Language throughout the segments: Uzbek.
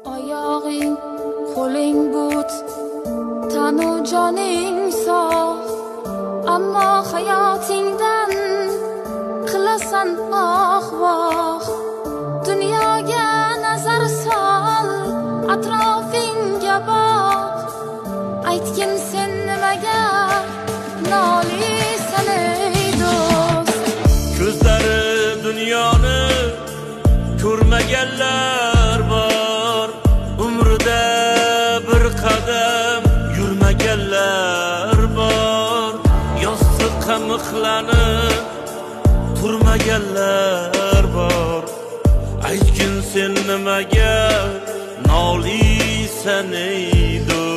Oyog'ing, qo'ling but, tanu joning sog', ammo hayotingdan qilasan oh voh. Dunyoga nazar sol, atrofingga boq, aytgin sen nimaga nolisan ey do'st. Ko'zlari dunyoni ko'rmaganlar bor, umrida bir qadam yurmaganlar bor, yostiqqa mixlanib turmaganlar bor. Aytgin sen nimaga nolisan ey do'st.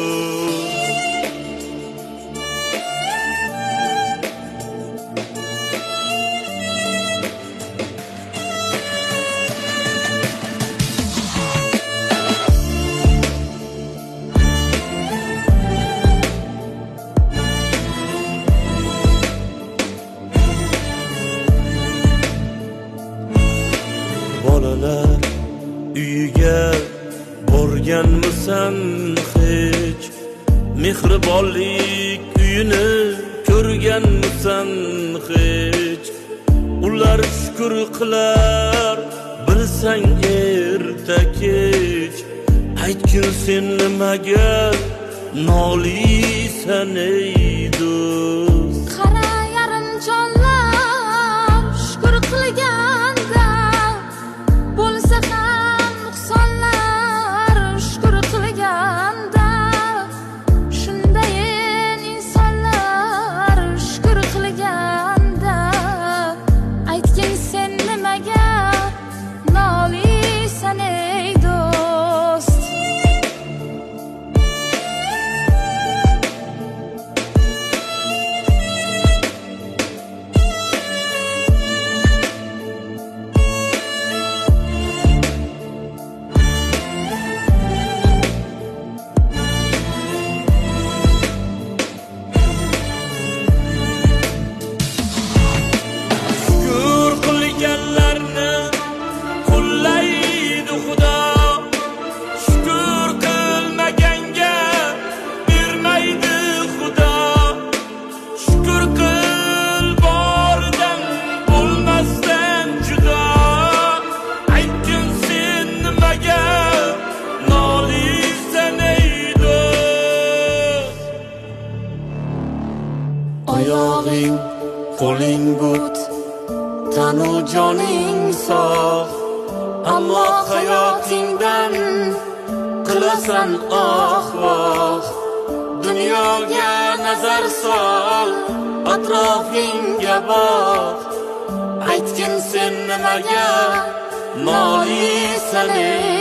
Bolalar uyiga borganmisan hech? Mehribonlik uyini ko'rganmisan hech? Ular shukr qilar bilsang erta kech. Aytgin sen nimaga nolisan ey do'st. Qara yarim jonlar shukr qilganda, bo'lsa ham nuqsonlar shukr qilganda, shundayin insonlar shukr qilganda, aytgin sen nimaga nolisan ey do'st. Shukr qilganlarni qullaydi Xudo, shukr qilmaganga bermaydi Xudo. Shukr qil boridan bo'lmasdan judo. Aytgin sen nimaga nolisan ey do'st. Oyog'ing, qo'ling but, tanu joning sog', ammo hayotingdan qilasan oh voh. Dunyoga nazar sol, atrofingga boq, aytgin sen nimaga nolisan ey